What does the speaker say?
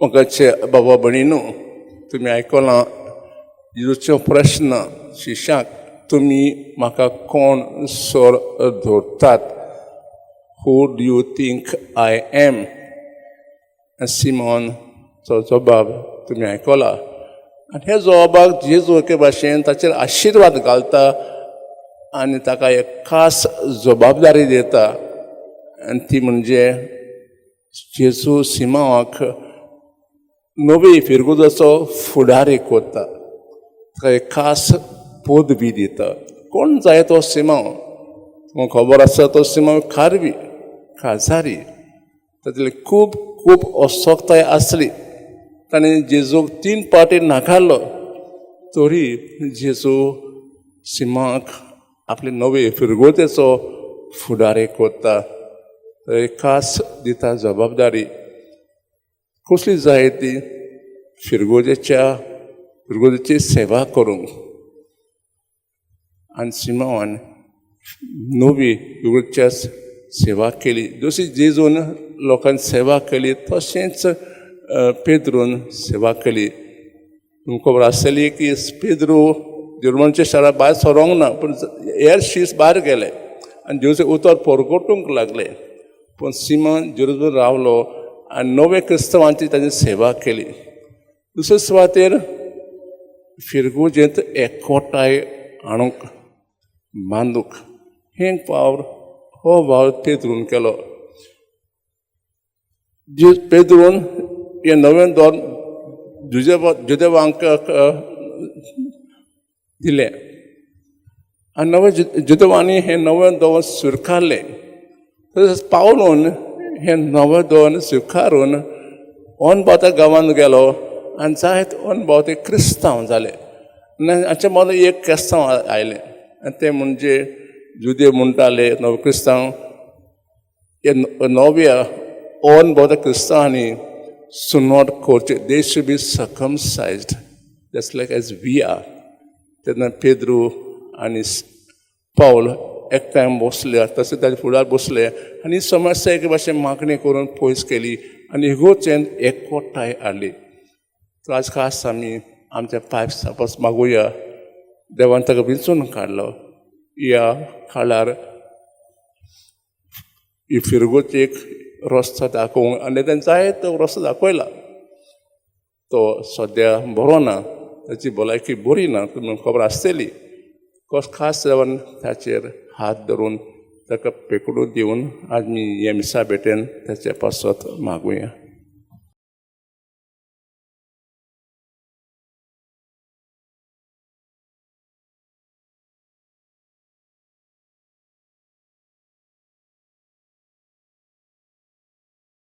मोगाचे बाबा भयणीनू, तुमी आयकलां जेजूचो प्रश्न शिश्यांक, तुमी म्हाका कोण सो धरतात? Who do you think I am? सिमोनचो जबाब तुमी आयकला आनी हे जबाबाक जेजू एके भाशेन ताचेर आशिर्वाद घालता आनी ताका एक खास जबाबदारी दिता आनी ती म्हणजे जेजू सिमांवाक नवी फिरगुजाचो फुडारी करता, ताका एक खास पदवी दिता. कोण जाय तो सिमांव? तुमकां खबर आसा, तो सिमांव खारवी, काजारी. तातूंतली खूब खूब असक्ताय आसली. ताणें जेजूक तीन पावटी नाकारलो, तरी जेजू सिमांवाक आपले नवे फिरगोतेचो फुडारी करता, एक खास दिता जबाबदारी. कसली जाय ती? फिरगोजेची सेवा करूंक. आनी सिमांवान नवी फिरगोजेच्या सेवा केली. जशी जेजून लोकांक सेवा केली, तशेंच पेद्रून सेवा केली. तुमकां खबर आसतली की पेद्रू जेरुजलेमच्या शारा भायर सरोंक ना, पूण हेर शीस भायर गेले आनी जेजूचें उतर परगटूंक लागले. पूण सिमोन जेरुजलेम रावलो आनी नवे क्रिस्तांवांची ताणी सेवा केली. दुसरे सुवातेर फिरगुजेंत एकवटाय हाडूंक, बांदूंक हें वावर, हो वावर पेद्रून केलो. जे पेद्रून हें नवें धर्म जुदेवांक दिलें आनी नवे जुदेवांनी हें नवें धर्म स्विकारलें. तशेंच पावलून हें नवें धर्म स्विकारून अनभोवता गांवांत गेलो आनी जायते अनभोवते क्रिस्तांव जाले. आनी हाचे मदीं एक क्रिस्तांव आयलें आनी तें म्हणजे जुदेव म्हणटाले, नवे क्रिस्तांव, हे नव्या अनभोवता क्रिस्तांवांनी सुनोट करचे, they should be circumcised just like as we are. तेन्ना पेद्रू आनी पावल एकठांय बसले, तशें ताजे फुडार बसले आनी समस्या एके भाशेन मागणी करून पयस केली आनी इगोर्जेन एकवटाय हाडली. तर आज खास आमी आमच्या पायप सापस मागुया, देवान ताका विंचून काडलो ह्या काळार ही फिरगोचेक रस्तो दाखोवंक आनी तेणें जायतो रस्तो दाखयला. तो सद्या बरो ना, ताची भलायकी बरी ना, तुमकां खबर आसतली. खास देवान ताचेर हात धरून ताका पेकडू दिवन आज मी हे मिसा भेटेन ताचे पासत मागुया.